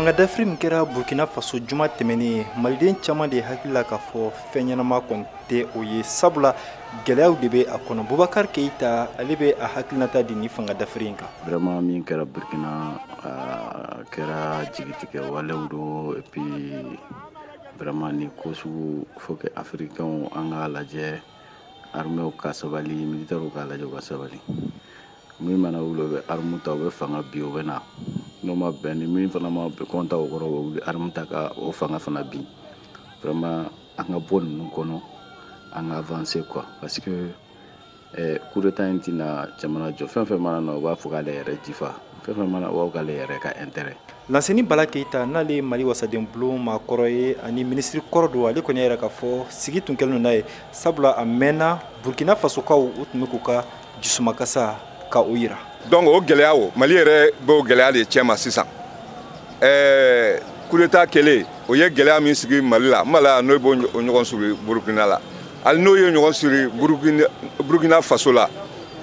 Fanga dafiri min kɛra Burkina Faso juma tɛmɛnen, maliden caman de hakili la k'a fɔ fɛn ɲɛnama kɔni tɛ o ye, sabula gɛlɛyaw de bɛ a kɔnɔ. Bubakari Keyita, ale bɛ a hakilinata di ni fanga dafiri in kan. Vraiment, min kɛra Burkina, a kɛra jigitigɛ walew don. Et puis vraiment, ni ko sugu, faut que africains an k'a lajɛ, armée ka sabali, militaires k'a lajɛ, u ka sabali. Min mana wuli, u bɛ arme ta, u bɛ fanga bi, u bɛ na n'o ma bɛn ni min fana ma kɔnta o kɔrɔ, u bɛ wuli arme ta ka o fanga fana bin. Vraiment, an ka bɔ ninnu kɔnɔ, an ka avancer quoi, parce que coup d'état in tɛna jamana jɔ. Fɛn fɛn mana na, u b'a fɔ k'ale yɛrɛ jifa. Fɛn fɛn mana, u b'a fɔ k'ale yɛrɛ ka intérêt. Lanseni Bala Keyita, n'ale ye Mali wasaden bulon maakɔrɔ ye ani minisiri kɔrɔ don, ale kɔni y'a yira k'a fɔ sigi tun kɛlen don n'a ye, sabula a mɛnna Burkina Fasokaw u tun bɛ k'u ka jusumakasa ka o yira. Donc o gɛlɛya, o Mali yɛrɛ b'o gɛlɛya de cɛ ma sisan. Coup d'état kɛlen, o ye gɛlɛya min sigi Mali la, n b'a la n'o b'o ɲɔgɔn sɔrɔ Burukina la, hali n'o ye ɲɔgɔn sɔrɔ Burukina Faso la.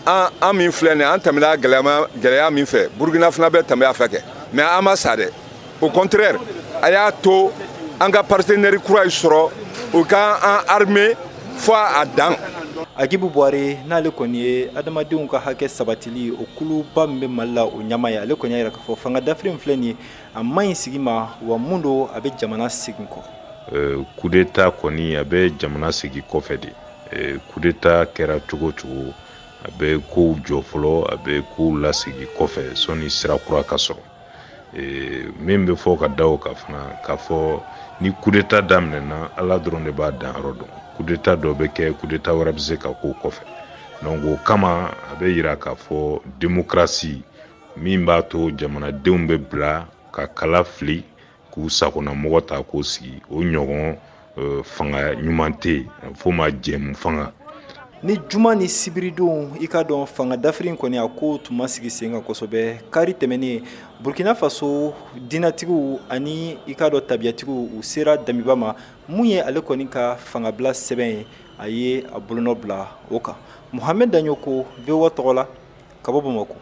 An min filɛ nin ye, an tɛmɛna gɛlɛya min fɛ, Burukina fana bɛ tɛmɛ a fɛ kɛ, mais an ma sa dɛ. Au contraire, a y'a to an ka partenaire kura yi sɔrɔ, o ka an armée fo a dan. Agibu Buware, n'ale kɔni ye adamadenw ka hakɛ sabatili o kuluba min bɛ Mali la, o ɲama ye, ale kɔni y'a yira k'a fɔ fanga dafiri min filɛ nin ye, a man ɲi sigi ma, wa mun don, a bɛ jamana segin kɔ. Coup d'état kɔni, a bɛ jamana segin kɔfɛ de. Coup d'état kɛra cogo o cogo, a bɛ kow jɔ fɔlɔ, a bɛ kow lasegin kɔfɛ sɔnni sira kura ka sɔrɔ. Min bɛ fɔ ka da o kan fana, k'a fɔ ni coup d'état daminɛna, Ala dɔrɔn de b'a danyɔrɔ dɔn. Coup d'état dɔ bɛ kɛ, coup d'état wɛrɛ bɛ se ka k'o kɔfɛ. Donc o kama, a bɛ yira k'a fɔ démocratie min b'a to jamanadenw bɛ bila ka kala fili k'u sagonamɔgɔ ta k'o sigi, o ɲɔgɔn fanga ɲuman tɛ yen, a bɛ f'o ma jɛmu fanga. Ni juma ni sibiridon, i ka dɔn fanga dafiri in kɔni, a ko tun ma sigi sen kan kosɛbɛ. Kari tɛmɛnen, Burkina Faso dinatigiw ani i ka dɔn tabiyatigiw, u sera Damiba ma mun ye, ale kɔni ka fangabila sɛbɛn ye, a ye a bolonɔ bila o kan. Mohamed Daɲoko, VOA tɔgɔ la, ka bɔ Bamakɔ.